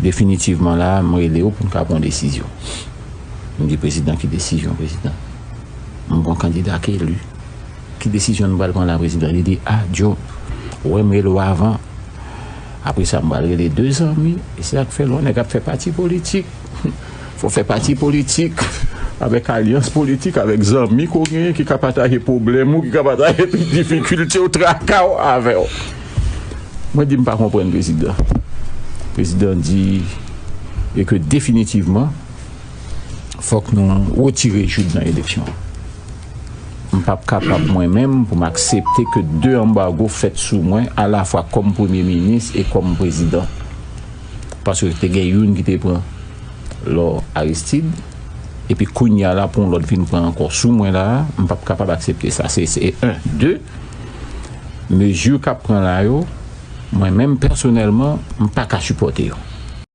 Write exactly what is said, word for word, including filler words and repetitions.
Definitivman la, m rele w pou n ka pran yon desizyon. M di, "Prezidan, ki desizyon, prezidan? M gon kandida k eli. Ki desizyon nou pral pran la, prezidan?" Li di, "A, Joe, ou wè m rele w avan. Apre sa, m pral rele de zanmi." E se sa k fè lè yon nèg ap fè pati politik, fò w fè pati politik avèk alyans politik, avèk zanmi ke w genyen ki ka pataje pwoblèm ou, ki ka pataje difikilte w, traka w avè w. Mwen di m pa konprann prezidan. Prezidan di e ke definitivman, fòk nou retire Jude nan eleksyon an. M p ap kapab mwen menm pou m aksepte ke de anbago fèt sou mwen, alafwa kòm premye minis e kòm prezidan. Paske te gen youn ki te pran lò Aristide, epi kounye a la pou yon lòt vin pran ankò sou mwen la, m p ap kapab aksepte sa. Se, se en. De, mezi k ap pran la yo, mwen menm pèsonèlman, m pa ka sipòte yo.